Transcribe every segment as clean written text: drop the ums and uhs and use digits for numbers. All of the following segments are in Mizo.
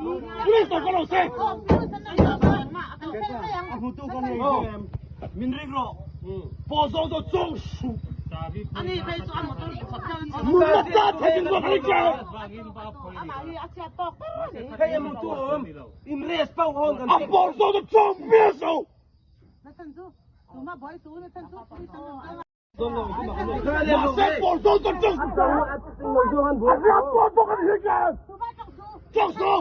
Police to ka lo se. A hmutu kan nei em. Min rik rawh. Paw zawng chu chawng su. Nunna ta thei ding ruak a rik lo. A paw zawng chu chawng pial su. Mahse pawl zawng chu chawng su. A ram pawl bawk an hik lo. Chawng su.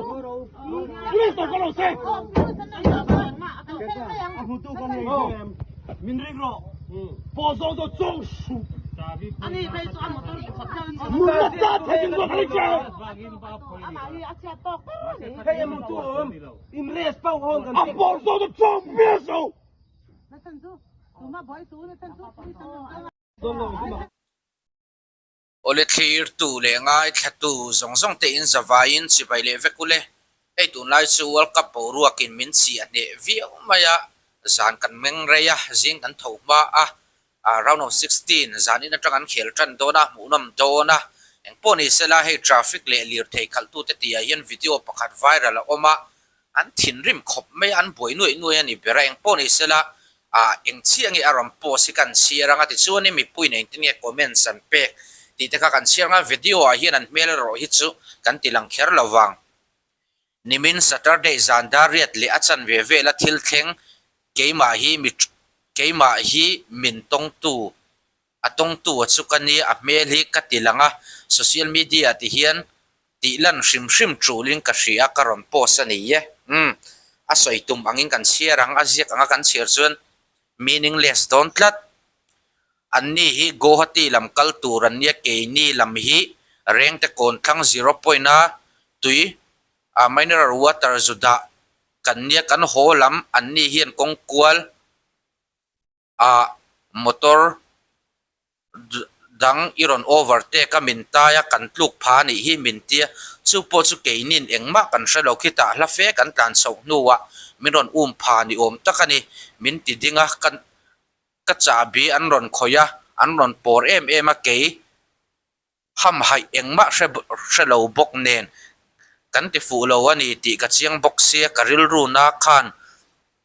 Police to ka lo se. A hmutu kan nei em. Min rik rawh. Paw zawng chu chawng su. Nunna ta thei ding ruak a rik lo. A pawl zawng chu chawng pial su. Awle thlirtu leh ngaithlatu zawng zawng te in zavaiin chibai leh vek ule. Hei tunlai chu World Cup boruakin min chi a hneh viau mai a, zan kan meng rei a, zing kan tho hma a, round of 16 zan in atang an khel tan dawn a, hmuhnawm dawn a. Engpawh ni sela hei traffic leh lirthei khalhtute tihah hian video pakhat viral a awm a, An thinrim khawp mai a, an buai nuaih nuaih a ni ber a, engpawh ni sela ah eng chiah nge a rawn post hi kan chhiar ang a tichuan i mipui nen engtin nge comments an pek tih te kha kan chhiar ang a, video ah hian an hmel erawh hi chu kan ti lang kher lo vang. Nimin Saturday zan dar riat leh a chanve vela thil thleng keimah hi mi keimah hi min tawngtu a tawngtu a chu ka nia a hmel hi ka ti lang a, social media ti hian tih lan hrim hrim tulin ka hria ka rawn post a ni e. Umm a sawi tum angin kan chhiar ang, a ziak anga kan chhiar chuan meaningless dawn tlat. Anni hi Guwahati lam kal tur an nia keini lam hi Rengte kawn thlang zero point a tui a mineral water zu dah kan nia kan haw lam anni hian kawng kual ah motor dang i rawn overtake a min tai a kan tluk pha a nih hi min tia chu pawh chu keinin engmah kan hre lo khitah hla fe kan tlan chhoh hnuah min rawn um pha ni awm tak a ni min ti ding a ka ka chahbi an rawn khawih a an rawn pawr em em a kei hamhaih engmah hre hre lo bawk nen kan ti fuh lo a ni tih ka chiang bawk sia ka rilru na khan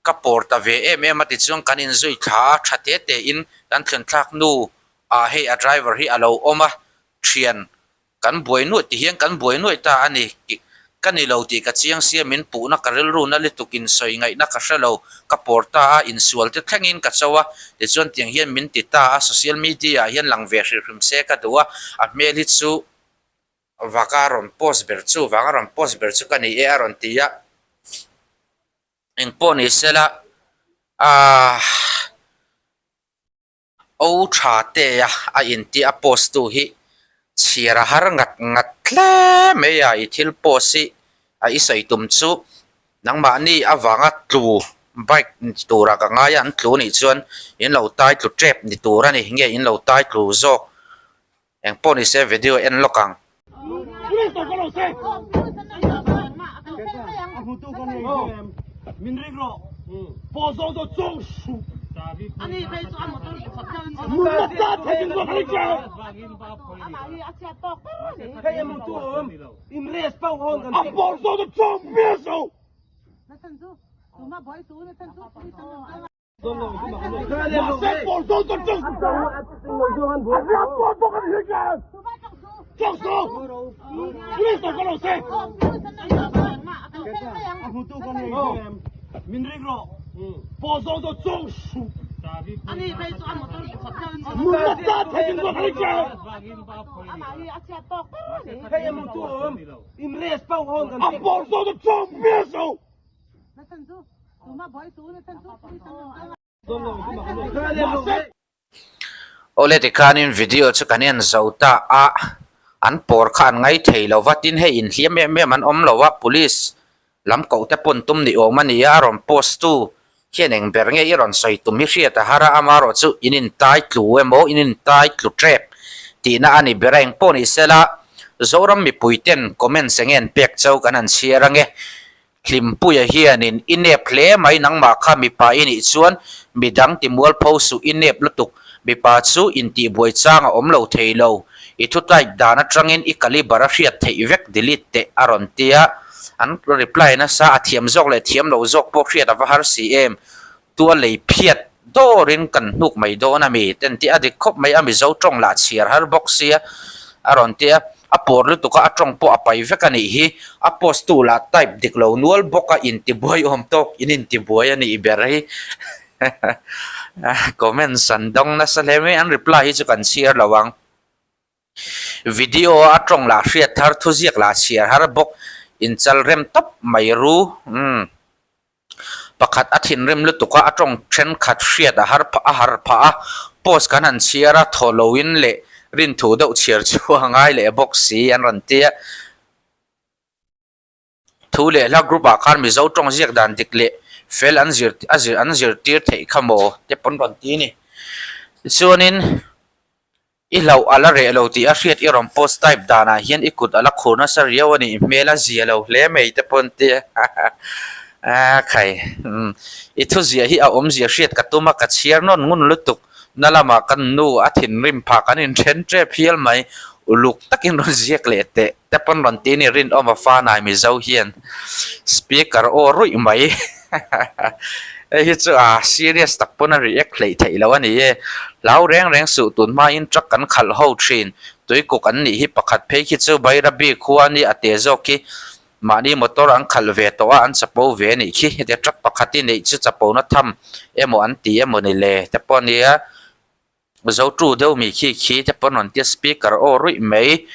ka pawr ta ve em em a tichuan kan inzui thla a tha te te in kan thlen thlak nu ah hei a driver hi a lo awm a thian kan buai nuaih ti hian kan buai nuaih ta a ni Ka ni lo tih ka chiang sia min puhna ka rilru na lutuk in sawi ngaihna ka hre lo, ka pawr ta a, insual te thlengin ka cho a, tichuan tiang hian min ti ta a, social media ah hian lang ve hrim hrim se ka duh a, a hmel hi chu vaka rawn post ber chu vanga rawn post ber chu ka ni e a rawn ti a, engpawh ni sela aah. O tha te a a inti a post tu hi chhiar a har ngat ngat hle mai a i thil post hi a i sawi tum chu nangmahni avanga tlu bike ni tura ka ngai a an tlu nih chuan in lo tai tlu tep ni tur a ni nge in lo tai tlu zawk Eng pawh ni se video en lawk ang. Awle tikhanin video chu kan en zo ta a, an pawr kha an ngai thei lo va, tin hei inhliam em em an awm lo a, police lam koh te pawn tum ni awm a ni a, a rawn post tu hian eng ber nge i rawn sawi tum hi hriat a har a, amaherawh chu in intai tlu emaw in intai tlu tep tihna a ni ber a, engpawh ni sela Zoram mipui ten comments enge an pek chau kan han chhiar ange. Hlimpuia hianin i nep hle mai nangmah kha mipa i nih chuan midang ti mualpho suh i nep lutuk mipa chu intihbuai chang a awm lo thei lo i thu type dan atangin i caliber a hriat theih vek delete teh a rawn ti a. An reply nasa a thiam zawk leh thiam lo zawk pawh hriat a va har si em. Tua lei phiat dawrin kan hnuk mai dawn a mi te an ti a dik khawp mai a Mizo tawng lah chhiar har bawk sia a rawn ti a, a pawr lutuk a a tawng pawh a pai vek a nih hi, a post tu lah type dik lo nual bawk a intibuai awm tawk in intibuai a nih ber hi comments an dawng nasa hle mai an reply hi chu kan chhiar lo ang. Video a tawng lah hriat thar thuziak lah chhiar har bawk inchal rem tawp mai ru umm. Pakhat a thinrim lutuk a, a tawng thenkhat hriat a har a har phah a, post kan han chhiar a, thaw loin leh rinthu deuh chhiar chu a ngai leh bawk si an rawn ti a. Thu leh hla group ah khan Mizo tawng ziak dan dik leh fel an zir a zir an zirtir theih kha maw te pawn rawn ti a ni. Tichuanin. I hlauh a la reh lo tih a hriat i rawn post type danah hian i kut a la khur nasa riau a nih hmel a zia lo hle mai te pawn ti a khai i thuziah hi a awmzia hriat ka tum a ka chhiar nawn ngun lutuk na lamah kan nu a thinrim phah kan inthen tep hial mai uluk takin rawn ziak leh teh te pawn rawn ti ni rinawm a fanai Mizo hian speaker aw ruih mai. Hei hi chu a serious tak pawn a react hleih theih loh a ni e. Hlau reng reng suh tun hmain truck kan khalh ho thin. Tuikuk an nih hi pakhat phei khi chu Bairabi khua ni a te zawk khi mahni motor an khalh ve tawh a an chapo ve a nih khi. Hetia truck pakhat hi neih chu chapona tham emaw an ti emaw ni le te pawh a nia. Zotu deuh mi khi khi te pawn rawn tia speaker aw ruih mai.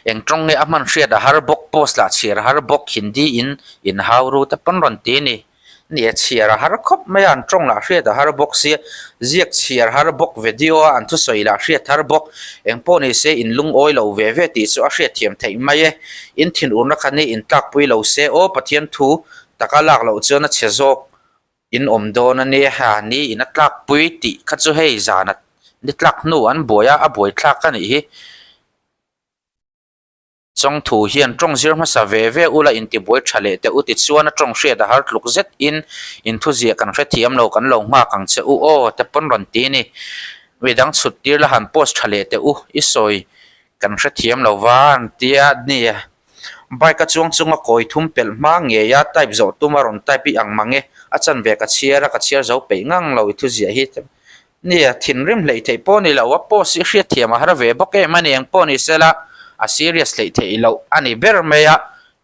Eng tawng nge a hman hriat a har bawk, post lah chhiar a har bawk, Hindi in in hau ru te pawn rawn ti a ni. Ni a chhiar a har khawp mai a, an tawng lah hriat a har bawk sia, ziak chhiar har bawk, video a an thusawi lah hriat har bawk, eng pawh ni se in lungawi lo ve ve tih chu a hriatthiam theih mai e. In thinurna kha ni in tlakpui lo se aw Pathian thu taka lak loh chuan a chhe zawk In awm dawn a nia ha ni in a tlakpui tih kha chu hei zan a ni tlak hnu an buai a, a buai thlak a nih hi. Chawng thu hian tawng zir hmasa ve ve ula intibuai tha leh teh u tichuan a tawng hriat a har tluk zet in inthuziah kan hrethiam lo kan lo nghak ang che u aw te pawn rawn ti a ni. Midang chhut tir la han post tha leh teh u i sawi kan hrethiam lo va an tia nia. Bike a chuang chunga kawi thum pelh hma ngei a type zawh tum a rawn type i ang mang e, a chanve ka chhiar a ka chhiar zo peih ngang lo i thuziah hi nia thinrim hleih theih pawh ni lo a post hi hriatthiam a har ve bawk em a ni eng pawh ni sela a serious hleih theih loh a ni ber mai a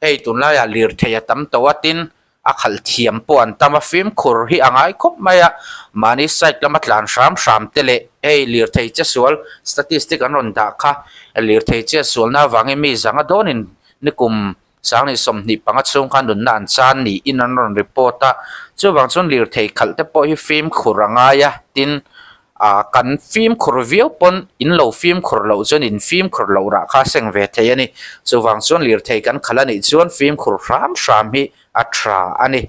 hei tunlaiah lirthei a tam tawh a tin A khalh thiam pawh an tam a, fimkhur hi a ngai khawp mai a, mahni side lama tlan hram hram te leh hei lirthei che sual statistic an rawn dah kha lirthei che sualna avangin mi zanga dawnin nikum sanghnih 25 chhung khan nunna an chan niin an rawn report a, chuvang chuan lirthei khalh te pawh hi fimkhur a ngai a, tin Ah kan fimkhur viau pawn in lo fimkhur loh chuan in fimkhur loh rah kha a seng ve thei a ni. Chuvang chuan lirthei kan khalh a nih chuan fimkhur hram hram hi a tha a ni.